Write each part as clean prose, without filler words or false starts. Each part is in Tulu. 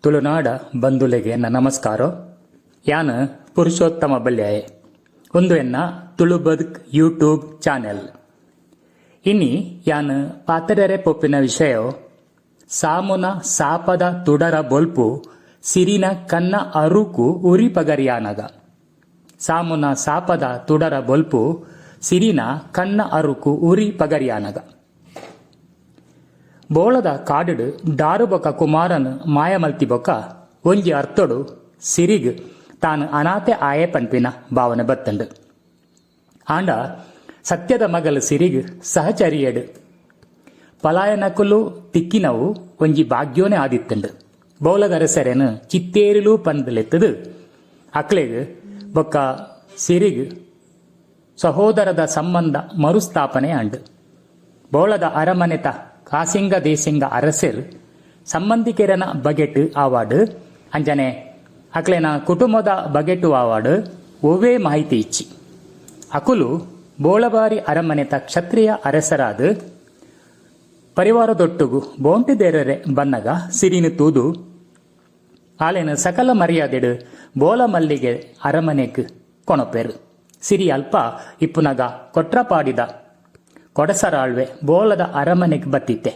ತುಳುನಾಡ ಬಂಧುಲೆಗ್ ಎನ್ನ ನಮಸ್ಕಾರೋ. ಯಾನ್ ಪುರುಷೋತ್ತಮ ಬಲ್ಯಾಯೆ. ಉಂದು ಎನ್ನ ತುಳು ಬದ್ಕ್ ಯೂಟ್ಯೂಬ್ ಚಾನೆಲ್. ಇನಿ ಯಾನ್ ಪಾತೆರೆರೆ ಪೋಪಿನ ವಿಷಯೋ ಸಾಮುನ ಸಾಪದ ತುಡರ ಬೊಲ್ಪು ಸಿರಿನ ಕನ್ನ ಅರುಕು ಉರಿ ಪಗರಿಯಾನಗ. ಸಾಮುನ ಸಾಪದ ತುಡರ ಬೊಲ್ಪು ಸಿರಿನ ಕನ್ನ ಅರುಕು ಉರಿ ಪಗರಿಯಾನಗ. ಬೋಳದ ಕಾಡುಡು ದಾರು ಬೊಕ ಕುಮಾರನ್ ಮಾಯ ಮಲ್ತಿ ಬೊಕ ಒಂಜಿ ಅರ್ಥೊಡು ಸಿರಿಗ್ ತಾನ್ ಅನಾಥೆ ಆಯೆ ಪನ್ಪಿನ ಭಾವನೆ ಬತ್ತ್ಂಡ್. ಆಂಡ ಸತ್ಯದ ಮಗಲ್ ಸಿರಿಗ್ ಸಹಚರಿಯಡ್ ಪಲಾಯನಕುಲು ತಿಕ್ಕಿನವು ಒಂಜಿ ಭಾಗ್ಯೋನೆ ಆದಿತ್ತ್ಂಡ್. ಬೋಲಗರಸೆರೆನ್ ಚಿತ್ತೇರಿಲು ಪಂದ್ ಲೆತ್ತುದು ಅಕ್ಲೆಗ್ ಬೊಕ್ಕ ಸಿರಿಗ್ ಸಹೋದರದ ಸಂಬಂಧ ಮರುಸ್ಥಾಪನೆ ಆಂಡ್. ಬೋಳದ ಅರಮನೆತ ಕಾಸಿಂಗ ದೇಸಿಂಗ ಅರಸೆರ್ ಸಂಬಂಧಿಕೆರೆನ ಬಗೆಟ್ ಆವಾಡ್ ಅಂಚನೆ ಅಕ್ಲೆನ ಕುಟುಮದ ಬಗೆಟ್ ಆವಾಡ್ ಒವ್ವೇ ಮಾಹಿತಿ ಇಜ್ಜಿ. ಅಕುಲು ಬೋಳಬಾರಿ ಅರಮನೆತ ಕ್ಷತ್ರಿಯ ಅರಸರಾದ್ ಪರಿವಾರದೊಟ್ಟುಗು ಬೋಂಟೆದೇರರೆ ಬನ್ನಗ ಸಿರಿನ್ ತೂದು ಆಲೆನ್ ಸಕಲ ಮರ್ಯಾದೆಡ್ ಬೋಲಮಲ್ಲಿಗೆ ಅರಮನೆಕ್ ಕೊನೊಪೆರ್. ಸಿರಿ ಅಲ್ಪ ಇಪ್ಪುನಗ ಕೊಟ್ರಪಾಡಿದ ಕೊಡಸರಾಳ್ವೆ ಬೋಲದ ಅರಮನೆಗ್ ಬತ್ತಿತ್ತೆ.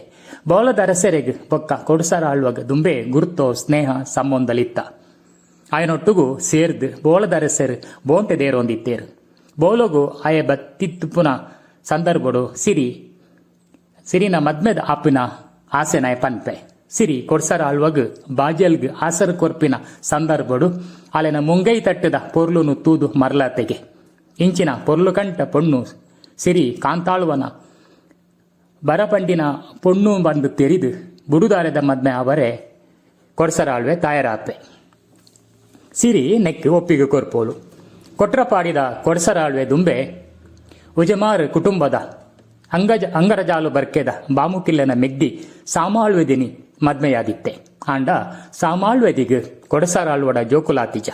ಬೋಲದ ಅರಸೆರೆಗ್ ಬೊಕ್ಕ ಕೊಡಸರಾಳ್ವಗ್ ದುಂಬೇ ಗುರ್ತೋ ಸ್ನೇಹ ಸಂಬಂಧಲಿತ್ತ. ಆಯನೊಟ್ಟುಗು ಸೇರ್ದ್ ಬೋಲದ ಅರಸೆರ್ ಬೋಂಟೆ ದೇರೊಂದಿತ್ತೆರ್. ಬೋಲೊಗು ಆಯೆ ಬತ್ತಿಪ್ಪುನ ಸಂದರ್ಭೊಡು ಸಿರಿ ಸಿರಿನ ಮದ್ಮೆದ ಆಪಿನ ಆಸೆನಾಯೆ ಪನ್ಪೆ. ಸಿರಿ ಕೊಡ್ಸರಾಳ್ವಗ್ ಬಾಜೆಲ್ಗ್ ಆಸರ್ ಕೊರ್ಪಿನ ಸಂದರ್ಭೊಡು ಆಲೆನ ಮುಂಗೈ ತಟ್ಟುದ ಪೊರ್ಲುನು ತೂದು ಮರ್ಲಾತೆಗೆ. ಇಂಚಿನ ಪೊರ್ಲುಕಂಟ ಪೊಣ್ಣು ಸಿರಿ ಕಾಂತಾಳುವನ ಬರಪಂಡಿನ ಪೊಣ್ಣು ಪಂದ್ ತೆರಿದ್ ಬುಡುದಾರೆದ ಮದ್ಮೆ ಆವರೆ ಕೊಡ್ಸರಾಳ್ವೆ ತಾಯರಾಪೆ. ಸಿರಿ ನೆಕ್ಕ್ ಒಪ್ಪಿಗೆ ಕೊರ್ಪೋಲು. ಕೊಟ್ರಪಾಡಿದ ಕೊಡ್ಸರಾಳ್ವೆ ದುಂಬೆ ಉಜಮಾರ್ ಕುಟುಂಬದ ಅಂಗಜ ಅಂಗರಜಾಲು ಬರ್ಕೆದ ಬಾಮುಕಿಲ್ಲನ ಮೆಗ್ದಿ ಸಾಮಾಳ್ವೆದಿನಿ ಮದ್ಮೆಯಾದಿತ್ತೆ. ಆಂಡ ಸಾಮಾಳ್ವೆದಿಗ್ ಕೊಡಸರಾಳ್ವಡ ಜೋಕುಲಾತಿಜ.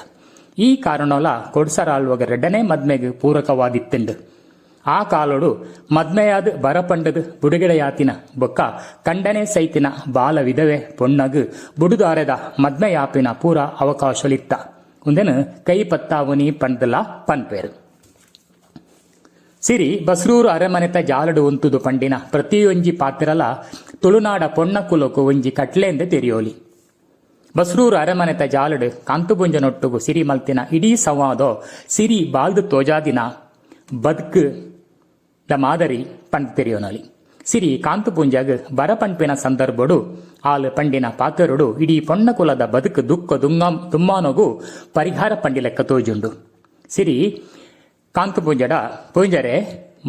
ಈ ಕಾರಣೊಲ ಕೊಡ್ಸರಾಳ್ವಗ್ ರಡ್ಡನೇ ಮದ್ಮೆಗ್ ಪೂರಕವಾದಿತ್ತ್ಂಡ್. ಆ ಕಾಲೊಡು ಮದ್ಮೆಯಾದ್ ಬರಪಂಡದ್ ಬುಡುಗಡೆಯಾತಿನ ಬೊಕ್ಕ ಕಂಡನೆ ಸೈತಿನ ಬಾಲ ವಿಧವೆ ಪೊಣ್ಣಗ್ ಬುಡುದಾರೆದ ಮದ್ಮೆಯಾಪಿನ ಪೂರ ಅವಕಾಶೊಲಿತ್ತ. ಉಂದೆನ್ ಕೈ ಪತ್ತಾವುನಿ ಪಂಡ್ದ್ಲಾ ಪನ್ಪೆರ್. ಸಿರಿ ಬಸ್ರೂರು ಅರಮನೆತ ಜಾಲಡ್ ಉಂತುದು ಪಂಡಿನ ಪ್ರತಿಯೊಂಜಿ ಪಾತೆರಲ ತುಳುನಾಡ ಪೊಣ್ಣ ಕುಲೊಕು ಒಂಜಿ ಕಟ್ಲೆಂದ್ ತೆರಿಯೊಲಿ. ಬಸ್ರೂರು ಅರಮನೆತ ಜಾಲಡ್ ಕಾಂತುಪುಂಜನೊಟ್ಟುಗು ಸಿರಿ ಮಲ್ತಿನ ಇಡೀ ಸಂವಾದೊ ಸಿರಿ ಬಾಲ್ದ್ ತೋಜಾದಿನ ಬದ್ಕ್ ದ ಮಾದರಿ ಪಂದ್ ತೆರಿಯೊನೊಲಿ. ಸಿರಿ ಕಾಂತುಪೂಂಜಗ್ ಬರ ಪನ್ಪಿನ ಸಂದರ್ಭೊಡು ಆಲ್ ಪಂಡಿನ ಪಾತೆರೊಡು ಇಡೀ ಪೊಣ್ಣ ಕುಲದ ಬದ್ಕ್ ದುಃಖ ದುಮ್ಮಾನೊಗು ಪರಿಹಾರ ಪಂಡಿಲೆಕ್ಕ ತೋಜುಂಡು. ಸಿರಿ ಕಾಂತುಪೂಂಜಡ ಪೂಂಜರೆ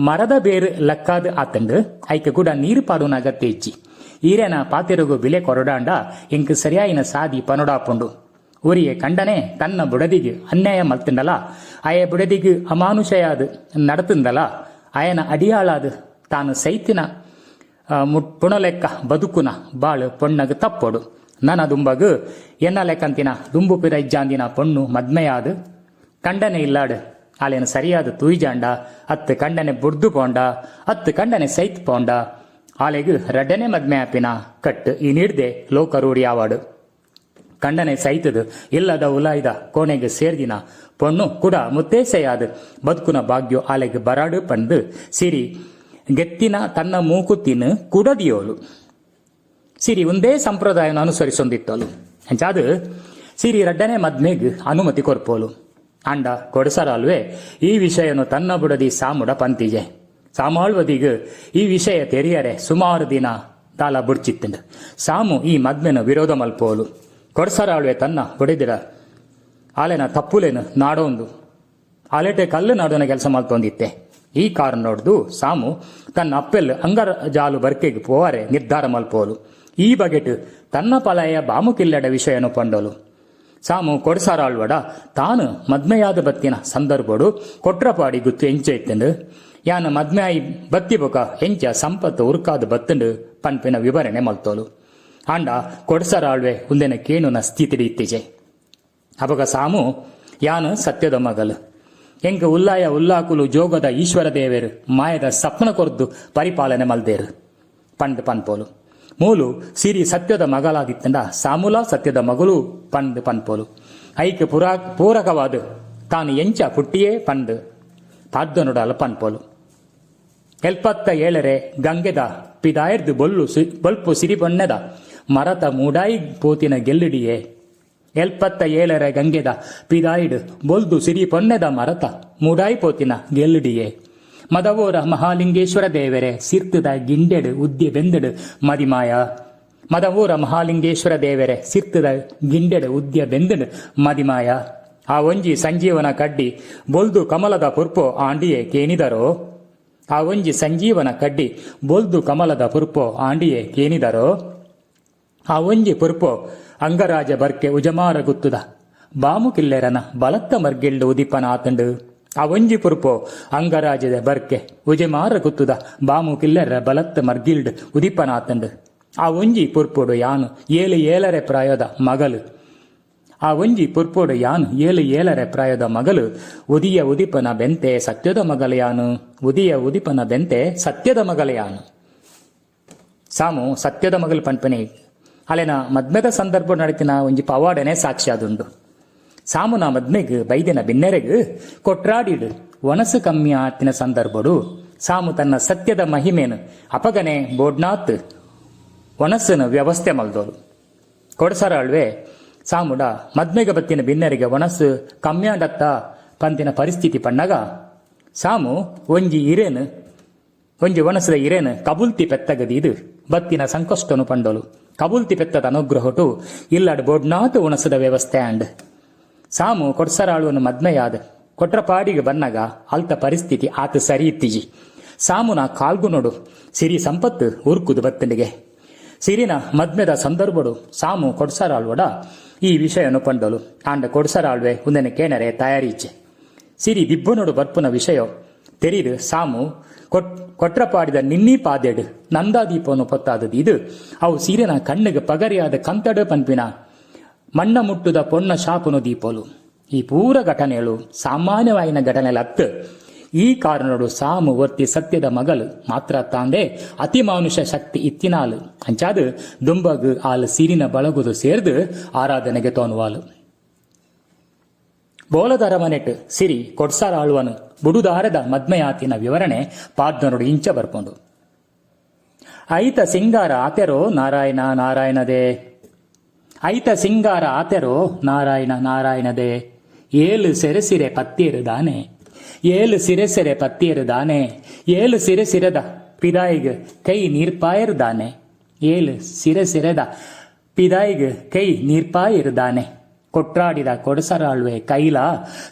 ಮರದ ಬೇರ್ ಲಕ್ಕಾದ್ ಆತ್ಂಡ್ ಐಕ್ ಕುಡ ನೀರ್ ಪಾಡುನ ಅಗತ್ಯ ಇಜ್ಜಿ. ಈರೆನ ಪಾತೆರೊಗು ಬಿಲೆ ಕೊರೊಡಾಂಡ ಎಂಕ್ ಸರಿಯಾಯಿನ ಸಾದಿ ಪನೊಡಾಪುಂಡು. ಒರಿಯೆ ಕಂಡನೆ ತನ್ನ ಬುಡದಿಗ್ ಅನ್ಯಾಯ ಮಲ್ತ್ಂಡಲ ಆಯೆ ಬುಡದಿಗ್ ಅಮಾನುಷೆಯಾದ್ ನಡತ್ಂಡಲ ಆಯನ ಅಡಿಯಾಳಾದ್ ತಾನ್ ಸೈತಿನ ಪುಣಲೆಕ್ಕ ಬದುಕುನ ಬಾಳ್ ಪೊಣ್ಣಗ್ ತಪ್ಪೊಡು. ನನ ದುಂಬಗ್ ಎನ್ನ ಲೆಕ್ಕಂತಿನ ದುಂಬು ಪಿರ ಇಜ್ಜಾಂದಿನ ಪೊಣ್ಣು ಮದ್ಮೆಯಾದ್ ಕಂಡನೆ ಇಲ್ಲಾಡ್ ಆಲೆನ್ ಸರಿಯಾದ್ ತೂಯಿಜಾಂಡ ಅತ್ತ್ ಕಂಡನೆ ಬುಡ್ದು ಪೋಂಡ ಅತ್ತ್ ಕಂಡನೆ ಸೈತ್ ಪೋಂಡ ಆಲೆಗ್ ರಡ್ಡನೆ ಮದ್ಮೆ ಆಪಿನ ಕಟ್ಟ್ ಇನಿಡ್ದೆ ಲೋಕ ರೂಢಿ ಆವಡ್. ಕಂಡನೆ ಸೈತದ್ ಇಲ್ಲದ ಉಲಾಯಿದ ಕೋಣೆಗ್ ಸೇರ್ದಿನ ಪೊಣ್ಣು ಕುಡ ಮುತ್ತೇಸೆಯಾದ್ ಬದುಕುನ ಭಾಗ್ಯೊ ಆಲೆಗ್ ಬರಡ್ ಪಂದ್ ಸಿರಿ ಗೆತ್ತಿನ ತನ್ನ ಮೂಕುತ್ತಿನ್ ಕುಡ ದಿಯೋಲು. ಸಿರಿ ಉಂದೇ ಸಂಪ್ರದಾಯನ್ ಅನುಸರಿಸೊಂದಿತ್ತೊಲು. ಅಂಚಾದ್ ಸಿರಿ ರಡ್ಡನೆ ಮದ್ಮೆಗ್ ಅನುಮತಿ ಕೊರ್ಪೋಲು. ಆಂಡ ಕೊಡಸರಾಲ್ವೆ ಈ ವಿಷಯೊನು ತನ್ನ ಬುಡದಿ ಸಾಮುಡ ಪಂತಿಜೆ. ಸಾಮಾಳ್ವದಿಗ್ ಈ ವಿಷಯ ತೆರಿಯರೆ ಸುಮಾರು ದಿನ ದಾಲ ಬುಡ್ಚಿತ್ತ್ಂಡ್. ಸಾಮು ಈ ಮದ್ಮೆನ್ ವಿರೋಧ ಮಲ್ಪೋಲು. ಕೊಡಸರಾಳ್ವೆ ತನ್ನ ಬುಡೆದಿಡ ಆಲೆನ ತಪ್ಪುಲೆನ್ ನಾಡೊಂದು ಆಲೆಟೆ ಕಲ್ಲು ನಾಡುನ ಕೆಲಸ ಮಲ್ತೊಂದಿತ್ತೆ. ಈ ಕಾರಣೊಡ್ದು ಸಾಮು ತನ್ನ ಅಪ್ಪೆಲ್ ಅಂಗರ ಜಾಲು ಬರ್ಕೆಗ್ ಪೋವರೆ ನಿರ್ಧಾರ ಮಲ್ಪೋಲು. ಈ ಬಗೆಟ್ ತನ್ನ ಪಲಯ ಬಾಮುಕಿಲ್ಲಡ ವಿಷಯನು ಪಂಡೊಲು. ಸಾಮು ಕೊಡಸಾರಾಳ್ವಡ ತಾನು ಮದ್ಮೆಯಾದ ಬತ್ತಿನ ಸಂದರ್ಭೊಡು ಕೊಟ್ರಪಾಡಿ ಗುತ್ತು ಎಂಚ ಇತ್ತ್ಂಡ್, ಯಾನ್ ಮದ್ಮೆ ಆಯಿ ಬತ್ತಿ ಬೊಕ ಎಂಚ ಸಂಪತ್ತು ಉರ್ಕಾದ್ ಬತ್ತ್ಂಡ್ ಪನ್ಪಿನ ವಿವರಣೆ ಮಲ್ತೋಲು. ಆಂಡ ಕೊಡಸರಾಳ್ವೆ ಉಂದೆನ್ ಕೇನುನ ಸ್ಥಿತಿಡ್ ಇತ್ತಿಜೆ. ಅಪಗ ಸಾಮು ಯಾನ್ ಸತ್ಯದ ಮಗಲ್. ಎಂಕ್ ಉಲ್ಲಾಯ ಉಲ್ಲಾಕುಲು ಜೋಗದ ಈಶ್ವರ ದೇವೆರ್ ಮಾಯದ ಸಪ್ನ ಕೊರ್ದು ಪರಿಪಾಲನೆ ಮಲ್ದೆರ್ ಪಂಡ್ ಪನ್ಪೋಲು. ಮೂಲು ಸಿರಿ ಸತ್ಯದ ಮಗಲಾದಿತ್ತಂಡ ಸಾಮುಲಾ ಸತ್ಯದ ಮಗಳು ಪಂದ್ ಪನ್ಪೋಲು. ಐಕ್ ಪುರಾ ಪೂರಕವಾದ್ ತಾನ್ ಎಂಚ ಪುಟ್ಟಿಯೇ ಪಂದ್ ಪಾದ್ದನೊಡಾಲ ಪನ್ಪೋಲು. ಎಲ್ಪತ್ತ ಏಳರೆ ಗಂಗೆದ ಪಿದಾಯಿರ್ದ್ ಬೊಲ್ಲು ಬೊಲ್ಪು ಸಿರಿಪೊಣ್ಣೆದ ಮರತ ಮೂಡಾಯಿ ಪೋತಿನ ಗೆಲ್ಲುಡಿಯೇ. ಎಲ್ಪತ್ತ ಏಳರೆ ಗಂಗೆದ ಪಿದಾಯಿಡ್ ಬೊಲ್ದು ಸಿರಿ ಪೊನ್ನೆದ ಮರತ ಮೂಡಾಯಿ ಪೋತಿನ ಗೆಲ್ಲುಡಿಯೇ. ಮದವೂರ ಮಹಾಲಿಂಗೇಶ್ವರ ದೇವೆರೆ ಸಿರ್ತದ ಗಿಂಡೆಡ್ ಉದ್ಯ ಬೆಂದ್ಡ್ ಮದಿಮಾಯ. ಮದವೂರ ಮಹಾಲಿಂಗೇಶ್ವರ ದೇವೆರೆ ಸಿರ್ತದ ಗಿಂಡೆಡ್ ಉದ್ಯ ಬೆಂದ್ಡ್ ಮದಿಮಾಯ. ಆ ಒಂಜಿ ಸಂಜೀವನ ಕಡ್ಡಿ ಬೊಲ್ದು ಕಮಲದ ಪುರ್ಪೊ ಆಂಡಿಯೇ ಕೇನಿದರೋ. ಆ ಒಂಜಿ ಸಂಜೀವನ ಕಡ್ಡಿ ಬೊಲ್ದು ಕಮಲದ ಪುರ್ಪೊ ಆಂಡಿಯೇ ಕೇನಿದರೋ. ಆ ಒಂಜಿ ಪುರ್ಪೊ ಅಂಗರಾಜ ಬರ್ಕೆ ಉಜಮಾರ ಗುತ್ತುದ ಬಾಮುಕಿಲ್ಲೆರನ ಬಲತ್ತ ಮರ್ಗಿಲ್ಡ್ ಉದಿಪನ ಆತುಂಡು. ಆ ಒಂಜಿ ಪುರ್ಪೊ ಅಂಗರಾಜದ ಬರ್ಕೆ ಉಜಮಾರ ಗುತ್ತುದ ಬಾಮುಕಿಲ್ಲೆರ ಬಲತ್ತ ಮರ್ಗಿಲ್ಡ್ ಉದಿಪನ ಆತುಂಡು. ಆ ಒಂಜಿ ಪುರ್ಪೊಡು ಯಾನ್ ಏಳು ಏಳರೆ ಪ್ರಾಯದ ಮಗಲು. ಆ ಒಂಜಿ ಪುರ್ಪೊಡು ಯಾನ್ ಏಳು ಏಳರೆ ಪ್ರಾಯದ ಮಗಲು ಉದಿಯ ಉದಿಪನ ಬೆಂತೆ ಸತ್ಯದ ಮಗಲು ಯಾನು. ಉದಿಯ ಉದಿಪನ ಬೆಂತೆ ಸತ್ಯದ ಮಗಲು ಯಾನು. ಸಾಮು ಸತ್ಯದ ಮಗಲು ಪನ್ಪನೆ ಅಲೆನ ಮದ್ಮೆದ ಸಂದರ್ಭ ನಡತಿನ ಒಂಜಿ ಪವಾಡನೆ ಸಾಕ್ಷಿ ಆದುಂಡು. ಸಾಮುನ ಮದ್ಮೆಗ್ ಬೈದಿನ ಬಿನ್ನೆರೆಗ್ ಕೊಟ್ರಾಡಿಡ್ ಒಣಸು ಕಮ್ಮಿ ಆತಿನ ಸಂದರ್ಭಡು ಸಾಮು ತನ್ನ ಸತ್ಯದ ಮಹಿಮೆನ್ ಅಪಗನೆ ಬೋಡ್ನಾತ್ ಒಣಸನ ವ್ಯವಸ್ಥೆ ಮಲ್ದೋಲು. ಕೊಡಸರಾಳ್ವೆ ಸಾಮುಡ ಮದ್ಮೆಗ ಬತ್ತಿನ ಬಿನ್ನೆರಿಗೆ ಒಣಸು ಕಮ್ಯಾಂಡತ್ತ ಪಂತಿನ ಪರಿಸ್ಥಿತಿ ಪಣ್ಣಗ ಸಾಮು ಒಂಜಿ ಇರೇನು ಒಂಜಿ ಒಣಸದ ಇರೇನು ಕಬುಲ್ತಿ ಪೆತ್ತಗದೀದು ಬತ್ತಿನ ಸಂಕಷ್ಟನು ಪಂಡೋಲು. ಕಬುಲ್ತಿ ಪೆತ್ತದ ಅನುಗ್ರಹಟು ಇಲ್ಲಡ್ ಬೋಡ್ನಾತ್ ಒಣಸದ ವ್ಯವಸ್ಥೆ ಆಂಡ್. ಸಾಮು ಕೊಡ್ಸರಾಳುವನ್ನು ಮದ್ಮೆಯಾದ ಕೊಟ್ರಪಾಡಿಗೆ ಬನ್ನಗ ಅಲ್ತ ಪರಿಸ್ಥಿತಿ ಆತ ಸರಿ ಇತ್ತಿಜಿ. ಸಾಮುನ ಕಾಲ್ಗುನೊಡು ಸಿರಿ ಸಂಪತ್ತು ಉರ್ಕುದು ಬತ್ತಂಡಿಗೆ. ಸಿರಿನ ಮದ್ಮೆದ ಸಂದರ್ಭಡು ಸಾಮು ಕೊಡ್ಸರಾಳ್ವಡ ಈ ವಿಷಯನು ಪಂಡೋಲು. ಆಂಡ ಕೊಡ್ಸರಾಳ್ವೆ ಉಂದನೆ ಕೇನರೆ ತಯಾರಿ ಇಚ್ಚೆ. ಸಿರಿ ದಿಬ್ಬನೊಡು ಬರ್ಪುನ ವಿಷಯ ತೆರಿದು ಸಾಮು ಕೊಟ್ರಪಾಡಿದ ನಿನ್ನಿ ಪಾದೆಡ್ ನಂದಾದೀಪನು ಪೊತ್ತಾದದ್ದು ಇದು ಅವು ಸೀರೆನ ಕಣ್ಣಿಗೆ ಪಗರಿಯಾದ ಕಂತಡು ಪನ್ಪಿನ ಮಣ್ಣ ಮುಟ್ಟುದ ಪೊಣ್ಣ ಶಾಪುನು ದೀಪೋಲು. ಈ ಪೂರ ಘಟನೆಗಳು ಸಾಮಾನ್ಯವಾಯಿನ ಘಟನೆಲತ್ತು. ಈ ಕಾರಣಡು ಸಾಮು ವರ್ತಿ ಸತ್ಯದ ಮಗಲು ಮಾತ್ರ ತಾಂದೆ ಅತಿಮಾನುಷ ಶಕ್ತಿ ಇತ್ತಿನಾಲು. ಅಂಚಾದು ದುಂಬಗ್ ಆಲ್ ಸಿರಿನ ಬಳಗುದು ಸೇರ್ದು ಆರಾಧನೆಗೆ ತೋನುವಾಲು. ಬೋಲದ ಮನೆಟ್ ಸಿರಿ ಕೊಡ್ಸಾರ ಆಳುವನು ಬುಡುದಾರದ ಮದ್ಮೆಯಾತಿನ ವಿವರಣೆ ಪಾದ್ನರುಡು ಇಂಚ ಬರ್ಪುಂಡು. ಐತ ಸಿಂಗಾರ ಆತೆರೋ ನಾರಾಯಣ ನಾರಾಯಣದೇ. ಐತ ಸಿಂಗಾರ ಆತೆರೋ ನಾರಾಯಣ ನಾರಾಯಣದೇ. ಏಳು ಸೆರೆಸಿರೆ ಪತ್ತಿಯರು ದಾನೆ. ಏಳು ಸಿರೆಸೆರೆ ಪತ್ತಿಯರು ದಾನೆ. ಏಳು ಸಿರೆ ಸಿರೆದ ಪಿದಾಯಿಗ್ ಕೈ ನೀರ್ಪಾಯರು ದಾನೆ. ಏಳು ಸಿರೆ ಸಿರೆದ ಪಿದಾಯಿಗ್ ಕೈ ನೀರ್ಪಾಯರು ದಾನೆ. ಕೊಟ್ರಾಡಿದ ಕೊಡಸರಾಳ್ವೆ ಕೈಲ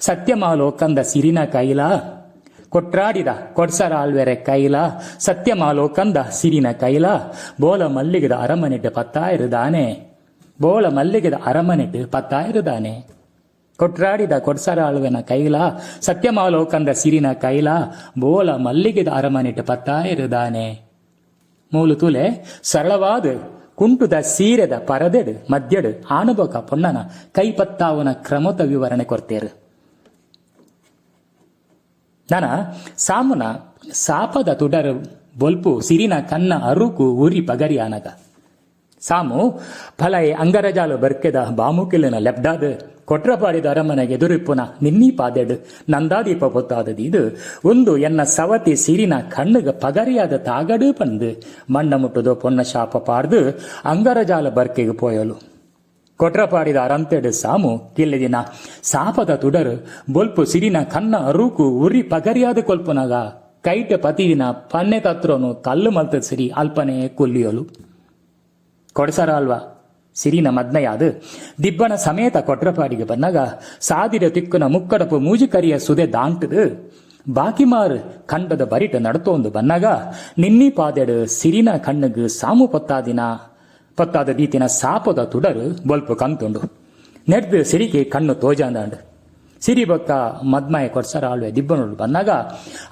ಸತ್ಯಮಾಲೋಕಂದ ಸಿರಿನ ಕೈಲ. ಕೊಟ್ರಾಡಿದ ಕೊಡ್ಸರಾಳ್ವೆರೆ ಕೈಲ ಸತ್ಯಮಾಲೋಕಂದ ಸಿರಿನ ಕೈಲ. ಬೋಲ ಮಲ್ಲಿಗದ ಅರಮನೆಟ್ ಪತ್ತಾಯಿರು ದಾನೆ. ಬೋಳ ಮಲ್ಲಿಗೆದ ಅರಮನೆಟ್ ಪತ್ತಾಯಿರು ದಾನೆ. ಕೊಟ್ರಾಡಿದ ಕೊಡ್ಸರಾಳುವೆನ ಕೈಲ ಸತ್ಯಮಾಲೋಕಂದ ಸಿರಿನ ಕೈಲ. ಬೋಲ ಮಲ್ಲಿಗೆದ ಅರಮನೆಟ್ ಪತ್ತಾಯಿರು ದಾನೆ. ಮೂಲು ತೂಲೆ, ಸರಳವಾದ ಕುಂಟುದ ಸೀರೆದ ಪರದೆಡ್ ಮಧ್ಯಡ್ ಆನುಬಕ ಪೊಣ್ಣನ ಕೈಪತ್ತಾವನ ಕ್ರಮದ ವಿವರಣೆ ಕೊರ್ತೇರು. ನನ ಸಾಮುನ ಸಾಪದ ತುಡರು ಬೊಲ್ಪು ಸಿರಿನ ಕನ್ನ ಅರುಕು ಉರಿ ಪಗರಿ ಆನಗ ಸಾಮು ಫಲೈ ಅಂಗರಜಾಲು ಬರ್ಕೆದ ಬಾಮುಕಿಲಿನ ಲೆಬ್ಡಾದ ಕೊಟ್ರಪಾಡಿದ ಅರಮನೆಗೆ ಎದುರಿಪ್ಪುನ ನಿನ್ನೀ ಪಾದೆಡ್ ನಂದಾದೀಪ ಪೊತ್ತಾದದು ಇದು ಒಂದು ಎನ್ನ ಸವತಿ ಸಿರಿನ ಕಣ್ಣುಗ ಪಗರಿಯಾದ ತಾಗಡು ಪಂದು ಮಣ್ಣ ಮುಟ್ಟುದೋ ಪೊನ್ನ ಶಾಪ ಪಾಡ್ದು ಅಂಗರಜಾಲ ಬರ್ಕೆಗೆ ಪೋಯಲು. ಕೊಟ್ರಪಾಡಿದ ಅರಂತೆಡು ಸಾಮು ಕಿಲ್ಲೆದಿನ ಸಾಪದ ತುಡರು ಬೊಲ್ಪು ಸಿರಿನ ಕನ್ನ ಅರುಕು ಉರಿ ಪಗರಿಯಾದ ಕೊಲ್ಪುನಗ ಕೈಟ ಪತಿದಿನ ಪನ್ನೆ ತತ್ರೋನು ಕಲ್ಲು ಮಲ್ತದ ಸಿರಿ ಅಲ್ಪನೆ ಕೊಲ್ಲಿಯಲು. ಕೊಡಸರ ಅಲ್ವಾ ಸಿರಿನ ಮದ್ಮೆಯಾದ ದಿಬ್ಬಣ ಸಮೇತ ಕೊಟ್ರಪಾಡಿಗೆ ಬಂದಾಗ ಸಾದಿರ ತಿಕ್ಕುನ ಮುಕ್ಕಡಪು ಮೂಜಿಕರಿಯ ಸುದೆ ದಾಂಟದು ಬಾಕಿಮಾರು ಕಂಡದ ಬರಿಟ ನಡತೋಂದು ಬನ್ನಾಗ ನಿನ್ನಿ ಪಾದೆಡು ಸಿರಿನ ಕಣ್ಣುಗು ಸಾಮು ಪೊತ್ತಾದಿನ ಪೊತ್ತಾದ ದೀತಿನ ಸಾಪದ ತುಡರು ಬೊಲ್ಪು ಕಂತುಂಡು. ನೆಡ್ದು ಸಿರಿಗೆ ಕಣ್ಣು ತೋಜಾಂದಾಂಡು. ಸಿರಿ ಬೊಕ್ಕ ಮದ್ಮಯ ಕೊಡ್ಸರ ಆಳ್ವೆ ದಿಬ್ಬನುಡು ಬಂದಾಗ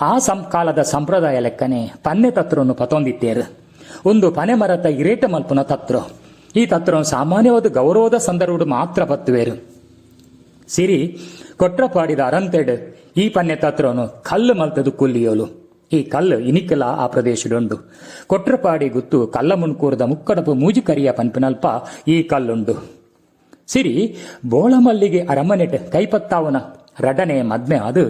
ಆ ಕಾಲದ ಸಂಪ್ರದಾಯ ಲೆಕ್ಕನೆ ಪನ್ನೆ ತತ್ರವನ್ನು ಪತೊಂದಿತ್ತೇರು. ಒಂದು ಪನೆ ಮರತ ಇರೇಟ ಮಲ್ಪುನ ತತ್ರ. ಈ ತತ್ರ ಸಾಮಾನ್ಯವಾದ ಗೌರವದ ಸಂದರ್ಭಡು ಮಾತ್ರ ಪತ್ತುವೇರು. ಸಿರಿ ಕೊಟ್ರಪಾಡಿದ ಅರಂತೆಡ್ ಈ ಪನ್ನೆ ತತ್ರನು ಕಲ್ಲು ಮಲ್ತದು ಕುಲ್ಲಿಯೋಲು. ಈ ಕಲ್ಲು ಇನಿಕಲ ಆ ಪ್ರದೇಶಡುಂಡು. ಕೊಟ್ರಪಾಡಿ ಗುತ್ತು ಕಲ್ಲಮುಣ್ಕೂರದ ಮುಕ್ಕಡಪು ಮೂಜಿಕರಿಯ ಪನ್ಪಿನಲ್ಪ ಈ ಕಲ್ಲುಂಡು. ಸಿರಿ ಬೋಳಮಲ್ಲಿಗೆ ಅರಮನೆಟ್ ಕೈಪತ್ತಾವನ ರಡನೆ ಮದ್ಮೆ ಅದು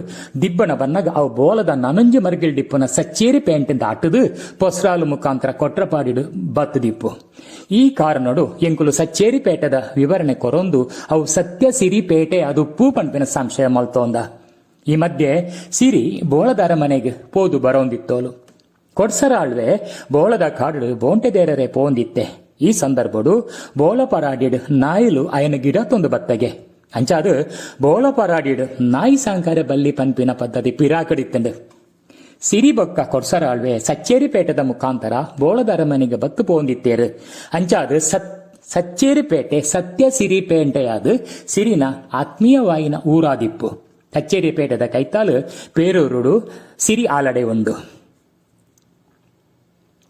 ದಿಬ್ಬಣ ಬನ್ನಗ ಅವು ಬೋಲದ ನನಂಜಿ ಮರ್ಗಿಲ್ ಡಿಪ್ಪುನ ಸಚ್ಚೇರಿ ಪೇಂಟಿಂದ ಅಟ್ಟದು ಪೊಸ್ರಾಲು ಮುಖಾಂತರ ಕೊಟ್ರಪಾಡಿಡು ಬತ್ತದಿಪ್ಪು. ಈ ಕಾರಣಡು ಎಂಕುಲು ಸಚ್ಚೇರಿ ಪೇಟೆದ ವಿವರಣೆ ಕೊರೊಂದು ಅವು ಸತ್ಯ ಸಿರಿ ಪೇಟೆ ಅದು ಪೂ ಪನ್ಪಿನ ಸಂಶಯ ಮಲ್ತೋಂದ. ಈ ಮಧ್ಯೆ ಸಿರಿ ಬೋಳದ ಅರಮನೆಗೆ ಪೋದು ಬರೋಂದಿತ್ತೋಲು. ಕೊಡ್ಸರಾಳ್ವೆ ಬೋಳದ ಕಾಡು ಬೋಂಟೆದೇರರೆ ಪೋಂದಿತ್ತೆ. ಈ ಸಂದರ್ಭಡು ಬೋಳಪರಾಡಿಡ್ ನಾಯಿಲು ಅಯನ ಗಿಡ ತೊಂದು ಬತ್ತಗೆ. ಅಂಚಾದು ಬೋಳಪರಾಡಿಡ್ ನಾಯಿ ಸಾಂಕರ ಬಲ್ಲಿ ಪನ್ಪಿನ ಪದ್ಧತಿ ಪಿರಾಕಡಿತ್ತಂಡು. ಸಿರಿಬೊಕ್ಕ ಕೊಡ್ಸರಾಳ್ವೆ ಸಚ್ಚೇರಿಪೇಟೆದ ಮುಖಾಂತರ ಬೋಳದ ಅರಮನೆಗೆ ಬತ್ತು ಪೋಂದಿತ್ತೇರು. ಅಂಚಾದು ಸಚ್ಚೇರಿಪೇಟೆ ಸತ್ಯ ಸಿರಿಪೇಟೆಯಾದ ಸಿರಿನ ಆತ್ಮೀಯವಾಯಿನ ಊರಾದಿಪ್ಪು. ಸಚ್ಚೇರಿಪೇಟೆದ ಕೈತಾಲು ಪೇರೂರುಡು ಸಿರಿ ಆಲಡೆ ಉಂಡು.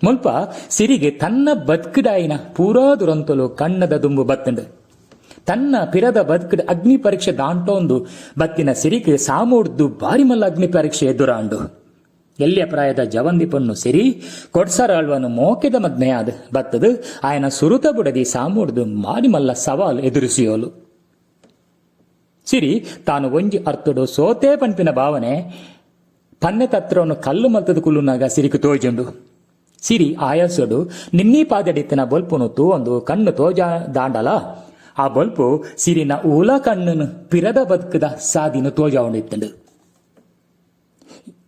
ಮುಲ್ಪ ಸಿರಿಗೆ ತನ್ನ ಬದುಕುಡಾಯಿನ ಪೂರಾ ದುರಂತಲು ಕಣ್ಣದ ದುಂಬು ಬತ್ತಂಡು. ತನ್ನ ಪಿರದ ಬದುಕುಡ ಅಗ್ನಿ ಪರೀಕ್ಷೆ ದಾಂಟೋಂದು ಬತ್ತಿನ ಸಿರಿಕ್ ಸಾಮೂಡ್ದು ಬಾರಿಮಲ್ಲ ಅಗ್ನಿ ಪರೀಕ್ಷೆ ಎದುರಾಂಡು. ಎಲ್ಲಿಯ ಪ್ರಾಯದ ಜವಂದಿ ಪಣ್ಣು ಸಿರಿ ಕೊಡ್ಸರಾಳ್ವನು ಮೋಕೆದ ಮದ್ಮೆಯಾದ ಬತ್ತದು ಆಯನ ಸುರುತ ಬುಡದಿ ಸಾಮೂಡ್ದು ಮಾರಿಮಲ್ಲ ಸವಾಲ್ ಎದುರಿಸಿಯೋಲು. ಸಿರಿ ತಾನು ಒಂಜಿ ಅರ್ಥಡು ಸೋತೆ ಪನ್ಪಿನ ಭಾವನೆ ಪನ್ನೆ ತತ್ರವನ್ನು ಕಲ್ಲು ಮಲ್ತದ ಕುಲ್ಲುನಾಗ ಸಿರಿಕು ತೋಜುಂಡು. ಸಿರಿ ಆಯಾಸಡು ನಿನ್ನೀ ಪಾದಡಿತ್ತಿನ ಬೊಲ್ಪುನು ತೂವೊಂದು ಕಣ್ಣು ತೋಜ ದಾಂಡಲ ಆ ಬೊಲ್ಪು ಸಿರಿನ ಊಲ ಕಣ್ಣನು ಪಿರದ ಬದುಕದ ಸಾದಿನ ತೋಜಾವಣಿತ್ತಂಡು.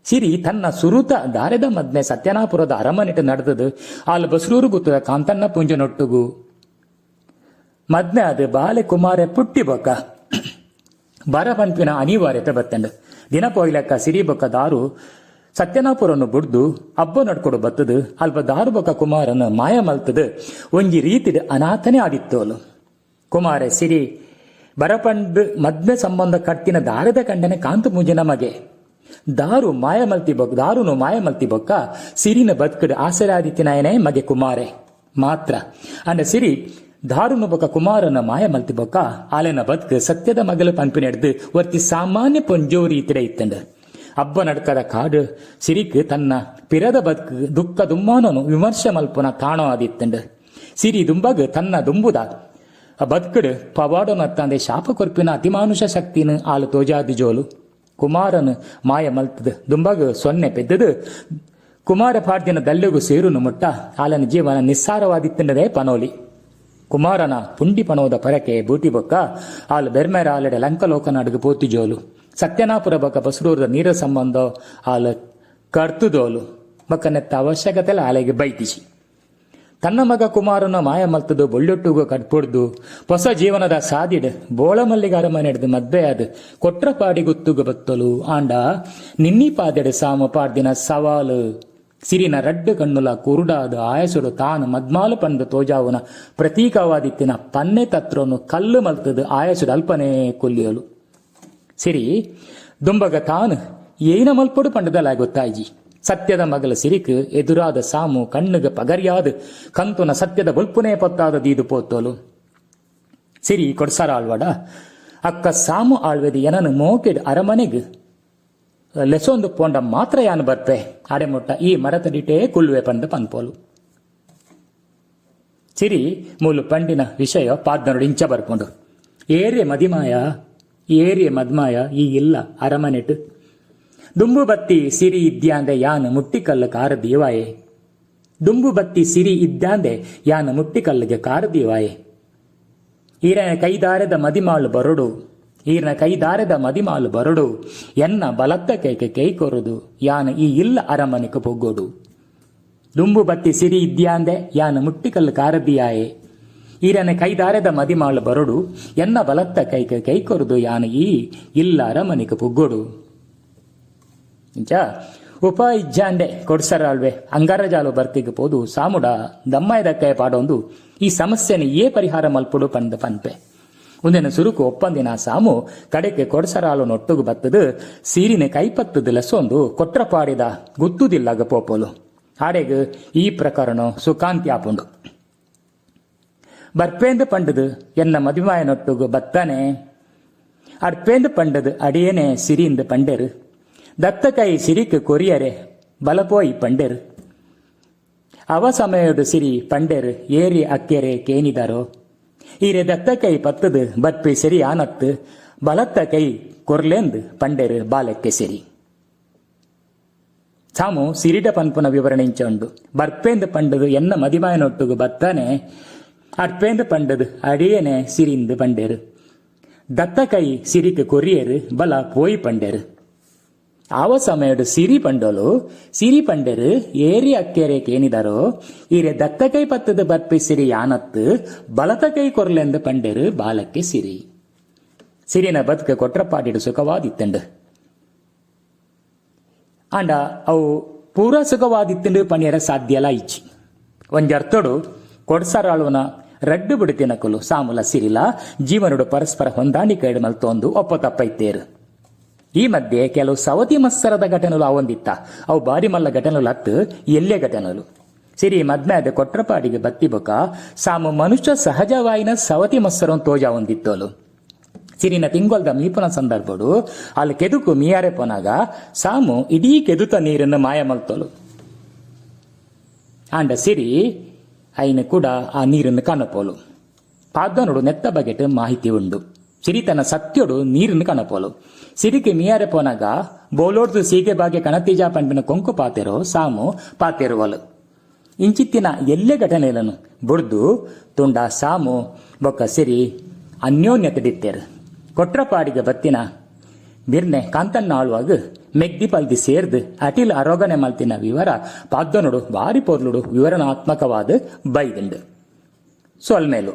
ಸಿರಿ ತನ್ನ ಸುರುತ ದಾರೆದ ಮದ್ಮೆ ಸತ್ಯನಾಪುರದ ಅರಮನೆಟ್ ನಡೆದದು. ಆಲ್ ಬಸ್ರೂರು ಗುತ್ತದ ಕಾಂತಣ್ಣ ಪುಂಜನೊಟ್ಟುಗು ಮದ್ಮೆ ಅದು ಬಾಲೆ ಕುಮಾರೆ ಪುಟ್ಟಿ ಬೊಕ್ಕ ಬರ ಪನ್ಪಿನ ಅನಿವಾರ್ಯತೆ ಬತ್ತಂಡು. ದಿನ ಪೋಯ್ಲೆಕ್ಕ ಸಿರಿ ಬೊಕ್ಕ ದಾರು ಸತ್ಯನಾಪುರನ್ನು ಬುಡ್ದು ಹಬ್ಬ ನಡ್ಕೊಡು ಬತ್ತದು. ಅಲ್ಪ ದಾರು ಬೊಕ್ಕ ಕುಮಾರನ ಮಾಯ ಮಲ್ತದು ಒಂಜಿ ರೀತಿಡ್ ಅನಾಥನೆ ಆದಿತ್ತೋಲು. ಕುಮಾರೆ ಸಿರಿ ಬರಪಂಡ್ ಮದ್ಮೆ ಸಂಬಂಧ ಕಟ್ಟಿನ ದಾರದ ಕಂಡನೆ ಕಾಂತ ಪೂಂಜನ ಮಗೆ. ದಾರು ಮಾಯ ಮಲ್ತಿ ಬೊಕ್ಕ ದಾರುನು ಮಾಯ ಮಲ್ತಿ ಬೊಕ್ಕ ಸಿರಿನ ಬದುಕಡು ಆಸರಾದಿತ್ತಿನಾಯನೇ ಮಗೆ ಕುಮಾರೆ ಮಾತ್ರ. ಅಂಡ ಸಿರಿ ದಾರುನು ಬೊಕ್ಕ ಕುಮಾರನ ಮಾಯ ಮಲ್ತಿ ಬೊಕ್ಕ ಆಲೆನ ಬದುಕು ಸತ್ಯದ ಮಗಲು ಪನ್ಪಿನೆಡ್ದು ವರ್ತಿ ಸಾಮಾನ್ಯ ಪೊಂಜೋ ರೀತಿಡೆ ಇತ್ತಂಡು. ಹಬ್ಬ ನಡ್ಕದ ಕಾಡು ಸಿರಿಕ್ ತನ್ನ ಪಿರದ ಬದುಕು ದುಃಖ ದುಮ್ಮಾನನು ವಿಮರ್ಶೆ ಮಲ್ಪುನ ತಾಣೋ ಆದಿತ್ತಂಡು. ಸಿರಿ ದುಂಬಗ್ ತನ್ನ ದುಂಬುದ ಬದುಕಡು ಪವಾಡೋನ ತಂದೆ ಶಾಪ ಕೊರ್ಪಿನ ಅತಿಮಾನುಷ ಶಕ್ತಿನ ಆಲು ತೋಜಾದಿ ಜೋಲು. ಕುಮಾರನು ಮಾಯ ಮಲ್ತದ ದುಂಬಗ್ ಸೊನ್ನೆ ಪೆದ್ದದು ಕುಮಾರ ಪಾಡ್ದಿನ ದಲ್ಲೆಗು ಸೇರುನು ಮುಟ್ಟ ಆಲನ ಜೀವನ ನಿಸ್ಸಾರವಾದಿತ್ತಂಡದೇ ಪನೋಲಿ. ಕುಮಾರನ ಪುಂಡಿ ಪಣೋದ ಪರಕೆ ಬೂಟಿ ಬೊಕ್ಕ ಆಲು ಬೆರ್ಮೆರ ಆಲಡೆ ಲಂಕಲೋಕನಾಡುಗು ಪೋತಿಜೋಲು. ಸತ್ಯನಾಪುರ ಬೊಕ್ಕ ಬಸರೂರದ ನೀರ ಸಂಬಂಧ ಆಲು ಕರ್ತುದೋಲು. ಬೊಕ್ಕ ನೆತ್ತ ಅವಶ್ಯಕತೆ ಆಲೆಗೆ ಬೈತಿಸಿ. ತನ್ನ ಮಗ ಕುಮಾರನ ಮಾಯ ಮಲ್ತದು ಬೊಳ್ಳೊಟ್ಟುಗು ಕಟ್ಪುಡ್ದು ಹೊಸ ಜೀವನದ ಸಾದಿಡ್ ಬೋಳಮಲ್ಲಿಗಾರ ಮನೆಡ್ದು ಮದ್ವೆಯಾದ ಕೊಟ್ರಪಾಡಿ ಗುತ್ತುಗು ಬತ್ತಲು. ಆಂಡ ನಿನ್ನಿ ಪಾದೆಡ್ ಸಾಮ ಪಾಡ್ದಿನ ಸವಾಲು ಸಿರಿನ ರಡ್ಡು ಕಣ್ಣುಲ ಕುರುಡಾದ ಆಯಸುಡು ತಾನು ಮದ್ಮಾಲು ಪಂದು ತೋಜಾವುನ ಪ್ರತೀಕವಾದಿತ್ತಿನ ಪನ್ನೆ ತತ್ರನು ಕಲ್ಲು ಮಲ್ತದು ಆಯಸುಡು ಅಲ್ಪನೇ ಕೊಲ್ಲಿಯಲು. ಸಿರಿ ದುಂಬಗ ತಾನು ಏನ ಮಲ್ಪೊಡು ಪಂಡದಲ್ಲ ಗೊತ್ತಾಯ್ಜಿ. ಸತ್ಯದ ಮಗಲ ಸಿರಿಕ್ ಎದುರಾದ ಸಾಮು ಕಣ್ಣುಗ ಪಗರ್ಯಾದ ಕಂತುನ ಸತ್ಯದ ಬೊಲ್ಪುನೇ ಪತ್ತಾದ ದೀದು ಪೋತೋಲು. ಸಿರಿ ಕೊಡ್ಸಾರ ಆಳ್ವಾಡ ಅಕ್ಕ ಸಾಮು ಆಳ್ವೆದಿ ಎನನು ಮೋಕೆಡ್ ಅರಮನೆಗ್ ಲೆಸೊಂದು ಪೋಂಡ ಮಾತ್ರ ಯಾನು ಬರ್ಪೆ, ಆಡೆ ಮುಟ್ಟ ಈ ಮರತಡಿಟೇ ಕುಲ್ವೆ ಪಂದು ಪನ್ಪೋಲು. ಸಿರಿ ಮೂಲು ಪಂಡಿನ ವಿಷಯ ಪಾದ್ನರುಡು ಇಂಚ ಬರ್ಕೊಂಡು. ಏರ್ಯ ಮದಿಮಾಯ, ಏರ್ಯ ಮದ್ಮಾಯ ಈ ಇಲ್ಲ ಅರಮನೆಟ್ ದುಂಬು ಬತ್ತಿ ಸಿರಿ ಇದ್ಯಾಂದೆ ಯಾನು ಮುಟ್ಟಿಕಲ್ಲು ಕಾರ ದೀವಾಯೆ. ದುಂಬು ಬತ್ತಿ ಸಿರಿ ಇದ್ಯಾಂದೆ ಯಾನು ಮುಟ್ಟಿಕಲ್ಲಿಗೆ ಕಾರ ದೀವಾಯೆ. ಈರನ ಕೈದಾರದ ಮದಿಮಾಳು ಬರಡು, ಈರನ ಕೈದಾರದ ಮದಿಮಾಳು ಬರಡು, ಎನ್ನ ಬಲತ್ತ ಕೈಗೆ ಕೈ ಕೊರುದು ಯಾನು ಈ ಇಲ್ಲ ಅರಮನೆಗೆ ಪೊಗ್ಗೋಡು. ದುಂಬು ಬತ್ತಿ ಸಿರಿ ಇದ್ಯಾಂದೆ ಯಾನು ಮುಟ್ಟಿಕಲ್ಲು ಕಾರದಿಯಾಯೆ. ಈರನ ಕೈದಾರದ ಮದಿಮಾಳು ಬರಡು, ಎನ್ನ ಬಲತ್ತ ಕೈಗೆ ಕೈ ಕೊರುದು ಯಾನು ಈ ಇಲ್ಲ ಅರಮನೆಗೆ ಪೊಗ್ಗೋಡು. ಇಂಚ ಉಪ ಇಜ್ಜಾಂಡೆ ಕೊಡ್ಸರಾಳ್ವೆ ಅಂಗಾರಜಾಲು ಬರ್ತಿಗೆ ಪೋದು ಸಾಮುಡ ದಮ್ಮಾಯದಕ್ಕೆ ಪಾಡೊಂದು ಈ ಸಮಸ್ಯೆನ ಏ ಪರಿಹಾರ ಮಲ್ಪುಡು ಪಂದ ಪನ್ಪೆ. ಒಂದಿನ ಸುರುಕು ಒಪ್ಪಂದಿನ ಸಾಮು ಕಡೆಗೆ ಕೊಡ್ಸರಾಲು ನೊಟ್ಟುಗು ಬತ್ತದು ಸೀರಿನ ಕೈಪತ್ತದ ಲಸೊಂದು ಕೊಟ್ರಪಾಡಿದ ಗುತ್ತುದಿಲ್ಲಾಗ ಪೋಪೋಲು. ಆಡೆಗ್ ಈ ಪ್ರಕರಣ ಸುಖಾಂತಿ ಆಪುಂಡು. ಬರ್ಪೇಂದು ಪಂಡದು ಎನ್ನ ಮದುಮಾಯನೊಟ್ಟುಗು ಬತ್ತನೆ, ಅಡ್ಪೇಂದು ಪಂಡದು ಅಡಿಯೇನೆ ಸಿರಿಂದು ಪಂಡೆರು, ದತ್ತಕೈ ಸಿರಿಕ್ ಕೊರಿಯರೆ. ಬಲಪೋಯಿ ಪಂಡೆರ್. ಅವ ಸಮಯೊಡು ಸಿರಿ ಪಂಡೆರ್ ಏರಿ ಅಕ್ಕೆರೆ ಕೇನಿದರೋ ಈರೆ ದತ್ತ ಕೈ ಪತ್ತುದು ಬರ್ಪಿ ಸಿರಿ ಆನತ್ ಬಲತ್ತ ಕೈ ಕೊರ್ಲೇಂದ್ ಪಂಡೆರ್ ಬಾಲೆಕ್ಕೆ ಸಿರಿ. ಸಾಮು ಸಿರಿಡ ಪನ್ಪುನ ವಿವರಣೆ ಇಂಚ ಉಂಡು. ಬರ್ಪೇಂದ್ ಪಂಡುದು ಎನ್ನ ಮದಿಮಾಯನೊಟ್ಟುಗು ಬತ್ತಾನೆ ಅಡ್ಪೇಂದ್ ಪಂಡುದು ಅಡಿಯೇನೆ ಸಿರಿಂದ್ ಪಂಡೆರ್. ದತ್ತ ಕೈ ಸಿರಿಕ್ ಕೊರಿಯೆರ್ ಬಲ ಪೋಯಿ ಪಂಡೆರ್. ಆವ ಸಮಯಡ್ ಸಿರಿ ಪಂಡೊಲು, ಸಿರಿ ಪಂಡೆರ್ ಏರಿ ಅಕ್ಕೆರೆ ಕೇನಿದರೋ ಈರೆ ದತ್ತ ಕೈ ಪತ್ತುದು ಬರ್ಪಿ ಸಿರಿ ಯಾನತ್ತ್ ಬಲತ ಕೈ ಕೊರ್ಲೆಂದ್ ಪಂಡೆರ್ ಬಾಲಕ್ಕೆ ಸಿರಿ. ಸಿರಿನ ಬದ್ಕ್ ಕೊಟ್ರಪಾಡಿಡ್ ಸುಖವಾದಿತ್ತ್ಂಡ್. ಆಂಡ ಅವು ಪೂರ ಸುಖವಾದಿತ್ತ್ಂಡ್ ಪನಿಯರೆ ಸಾಧ್ಯಲಾ ಇಜ್ಜಿ. ಒಂಜರ್ಥೊಡು ಕೊಡ್ಸರಾಳುನ ರಡ್ಡ್ ಬುಡಿತಿನಕುಲು ಸಾಮುಲ ಸಿರಿಲ ಜೀವನೊಡು ಪರಸ್ಪರ ಹೊಂದಾಣಿಕೆಡ್ ಮಲ್ತೊಂದು ಒಪ್ಪತಪ್ಪ ಇತ್ತೆರ್. ಈ ಮಧ್ಯೆ ಕೆಲವು ಸವತಿ ಮತ್ಸರದ ಘಟನೆಲು ಆವೊಂದಿತ್ತ. ಅವು ಬಾರಿ ಮಲ್ಲ ಘಟನೆಲು ಅತ್ತ್, ಎಲ್ಯ ಘಟನೆಲು. ಸಿರಿ ಮದ್ಮೆ ಆದ್ ಕೊಟ್ರಪಾಡಿಗ್ ಬತ್ತಿ ಬೊಕ ಸಾಮು ಮನುಷ್ಯ ಸಹಜವಾಯಿನ ಸವತಿ ಮತ್ಸರೊನ್ ತೋಜಾವೊಂದಿತ್ತೊಲು. ಸಿರಿನ ತಿಂಗೊಲ್ದ ಮೀಪುನ ಸಂದರ್ಭೊಡು ಆಲ್ ಕೆದುಕು ಮೀಯರೆ ಪೋನಗ ಸಾಮು ಇಡೀ ಕೆದುತ ನೀರನ್ನು ಮಾಯ ಮಲ್ತೊಲು. ಆಂಡ ಸಿರಿ ಐನ್ ಕುಡ ಆ ನೀರನ್ನು ಕನಪೋಲು. ಪಾದ್ದನೊಡು ನೆತ್ತ ಬಗೆಟ್ ಮಾಹಿತಿ ಉಂಡು. ಸಿರಿ ತನ್ನ ಸತ್ಯೊಡು ನೀರನ್ನು ಕನಪೋಲು. ಸಿರಿಕ್ ಮೀಯರೆ ಪೋನಗ ಬೋಲೋಡ್ದು ಸೀಗೆ ಬಾಗೆ ಕನತಿಜ ಪನ್ಪಿನ ಕೊಂಕು ಪಾತೆರೋ ಸಾಮು ಪಾತೆರುವಲು. ಇಂಚಿತ್ತಿನ ಎಲ್ಯ ಘಟನೆಲೆನ್ ಬುಡ್ದು ತೂಂಡ ಸಾಮು ಬೊಕ್ಕ ಸಿರಿ ಅನ್ಯೋನ್ಯತೆಡಿತ್ತೆರ್. ಕೊಟ್ರಪಾಡಿಗ್ ಬತ್ತಿನ ಬಿರ್ನೆ ಕಾಂತಣ್ಣಾಳ್ವಗ್ ಮೆಗ್ದಿ ಪಲ್ದಿ ಸೇರ್ದ್ ಅಟಿಲ್ ಅರೋಗಣೆ ಮಲ್ತಿನ ವಿವರ ಪಾದ್ದನೊಡು ಬಾರಿ ಪೊರ್ಲುಡು ವಿವರಣಾತ್ಮಕವಾದ್ ಬೈದ್ಂಡ್. ಸೊಲ್ಮೆಲು.